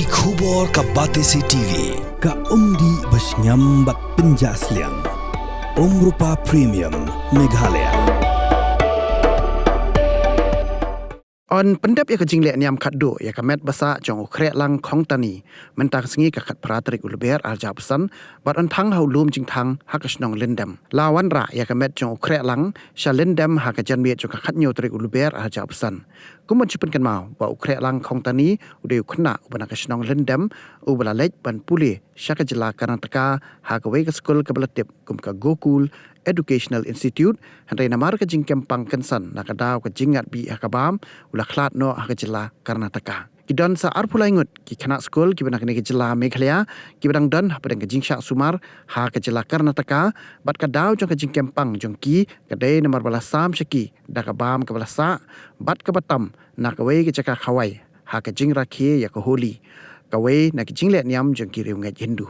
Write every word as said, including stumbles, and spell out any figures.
Ki khubor ka Batesi T V, ka umdih ba shngiam bad pynjah sliang. Umrupa Premium, Meghalaya. Yn pyndep ïa ka jingleh niam khatduh ïa ka met ba sah jong u Khrehlang Khongtani mynta ka sngi ka khatphra tarik u Lber arhajar arphew san, bad yn thang ha u lum jingthang ha ka shnong Lyndem. La wanrah ïa ka met jong u Khrehlang sha Lyndem ha ka janmiet jong ka khathynñiew tarik u Lber arhajar arphew san. Kum ban shu pynkynmaw ba u Khrehlang Khongtani u dei u khynnah uba na ka shnong Lyndem, uba la leit ban pule sha ka jylla Karnataka ha kawei ka skul kaba la tip kum ka Gokul Educational Institute, hynrei namar ka jingkem pang kynsan na ka daw ka jingngat bih ha ka bam, u la khlad noh ha ka jylla Karnataka. Ki don sa arphew lai ngut ki khynnah skul kiba na kane ka jylla Meghalaya kiba dang don hapdeng ka jingshah sumar ha ka jylla Karnataka, bad ka daw jong ka jingkem pang jong ki ka dei namar ba la sam sha ki da ka bam kaba la sah bad kaba tam na kawei ka jaka khawai ha ka jingrakhe ïa ka Holi, kawei na ki jingleh niam jong ki riewngeit Hindu.